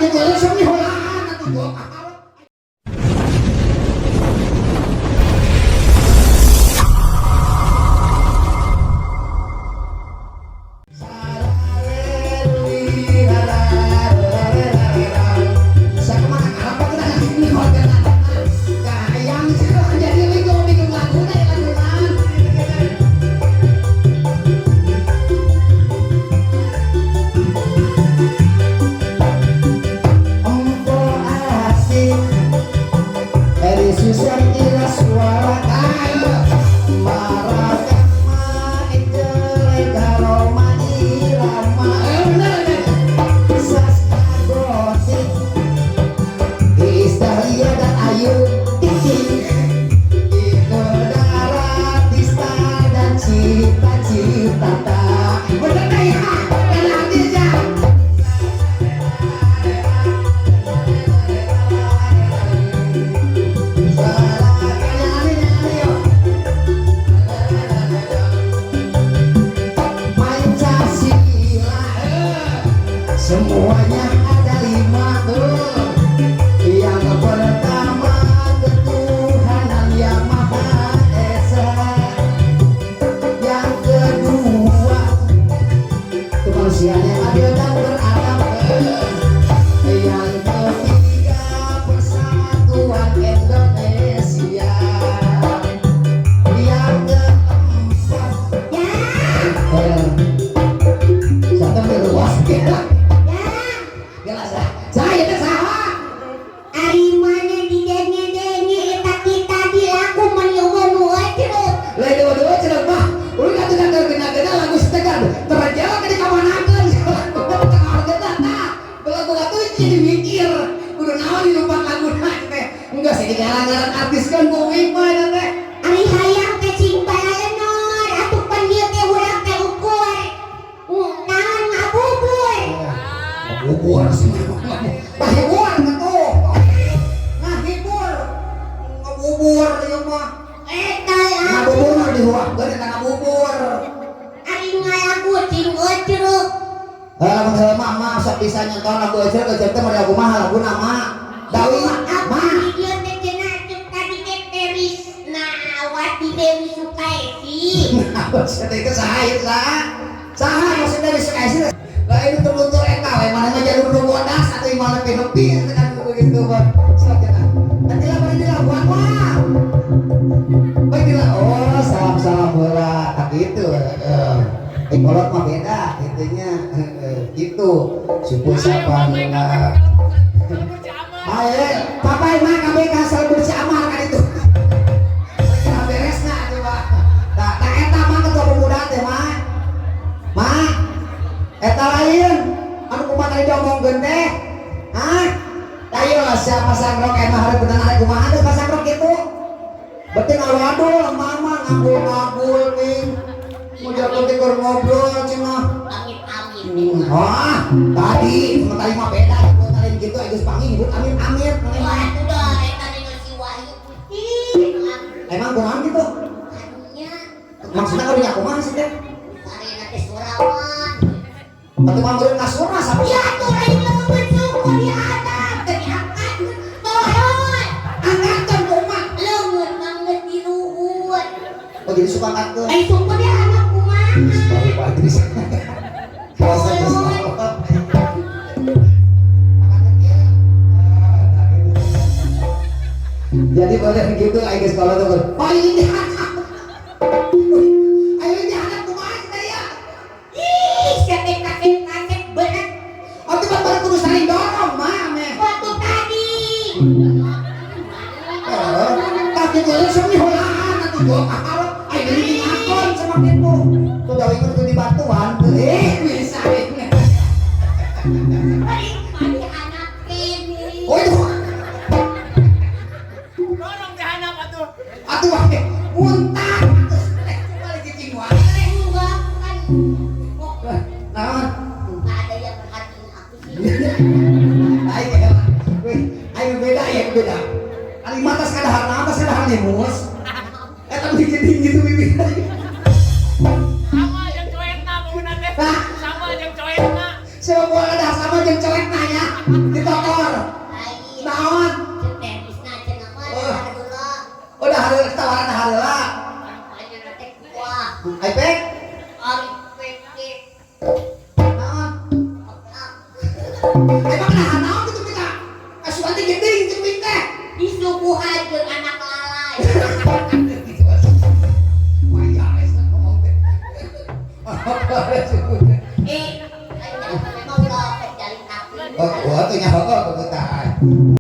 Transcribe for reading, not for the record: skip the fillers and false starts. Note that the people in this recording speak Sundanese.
Tadi gue langsung nyolaan atuh gua. Semuanya ada 5 tuh. Yang pertama ketuhanan yang Maha Esa. Yang kedua kemanusiaan yang adil dan beradab. Yang ketiga persatuan Indonesia. Yang keempat Ya, satu luas ya. ya. Saya teh saha? Ari mana didenge-denge eta kita dilaku meni eueuh nu ecrek. Lain dua-dua cenah mah. Ulah atuh kan gena-gena lagu setegan. Terjauh ke dikamanakeun. Tengah gena tah. Lagu atuh jadi mikir. Kudu naon dilumpat laguna teh. Enggak sih digarang-garang artis kan kuing mah eta teh. Ari hayang teh cing balalenor atuh pan dieu teh urang teh ukur. Naon ngabubur. Ngabubur sih. Ngahibur atuh. Ngahibur. Ngabubur ieu mah. Eta lagu. Ngabubur mah dihuapkeun eta ngabubur. Ari ngalagu cing ecrek. Lamun heula mah mah sok bisa nyentor lagu ecrek ecrek teh model kumaha laguna mah. Dawi Apa mah. di dieu teh cenah ceuk tadi teh Teris Nawati Dewi Sukaesi. Maksudnya itu saha ieu saha? Saha maksudnya Dewi Sukaesi? Lah ini terluntur eta we mana mah jalur nu bodas atuh imah nepi-nepi eta kan begitu mah. Sok cenah. Nanti lah mana dilakuan mah. Baik lah, oh salam-salam heula tak gitu. Heeh. Kolot mah beda itunya. Heeh, gitu. Syukur sapa heula. Ayo, papai mah kabeh ka salbur Ciamar kan itu. Nah, beresna coba. Tah, tah eta mah ketua pemuda teh mah. Mah, eta lain anu kumaha tadi diomongkeun teh. Hah? Tah ieu siapa pasang rok emang hareupeun arek kumaha teh pasang rok kitu? Berarti ngawadul mama ngagul-ngagul nih. Mau jalan teh keur ngobrol cenah. Amit-amit. Wah, tadi sama tadi mah beda, tadi gitu geus panggil nyebut amit-amit. Wah, atuh dah eta dengan si Wahyu Putih. Emang kunaon gitu? Anunya Maksudnya karunya kumaha sih teh? karena teh surawan. Atuh mah meureun kasurna sama. Ya atuh lain leungeun syukur dihadap teh diangkat. Tolong. Angkatkeun kumaha? Leungeun banget di luhur. Oh jadi suka angkatkeun. Ai syukur dia anak kumaha. Baru Pak Idris. Jadi boleh gitu aing geus kalau tuh. Oh ini anak. Ayo ini anak kumaha teh ya? Ih, sia teh kasep-kasep berat. Oh tiba baru kudu saling dorong mah meh. Waktu tadi. Tapi gue langsung nyolaan atuh gua kaharep aing deui ngakon sama kitu. Tuh dawe kudu dibatuan tuh. Bisa ini. Balik mani anak kene. Oh itu. Dorong teh anak atuh. Atuh wae muntah atuh. Coba lagi cicing wae. Enggak kan. Kok Naon? enggak ada yang perhatiin aku sih. Aing ya. Wih, aing beda ya beda. Ari mata sakadahar mata sakadahar limus. Eta bikin gitu bibi. Sama jeung coetna bangunan teh. Hah? Sama jeung coetna. Siapa buat ada sama jeung coetna nya. Ditokor. Lain. Naon? Cek teknisna cenah mah Oh. heula. Udah hareula tawaran hareula. Panjang teh kuah. Ai pek? Ari pek ge. Naon? Emang nah naon kitu kita? Asupan teh gede jeung wing teh. Disuguhan jeung anak lalai. Wah, ya, es ngomong teh. Eh, aing memang ulah jalin kaki. Oh, gua tuh nyaho kok kebutaan.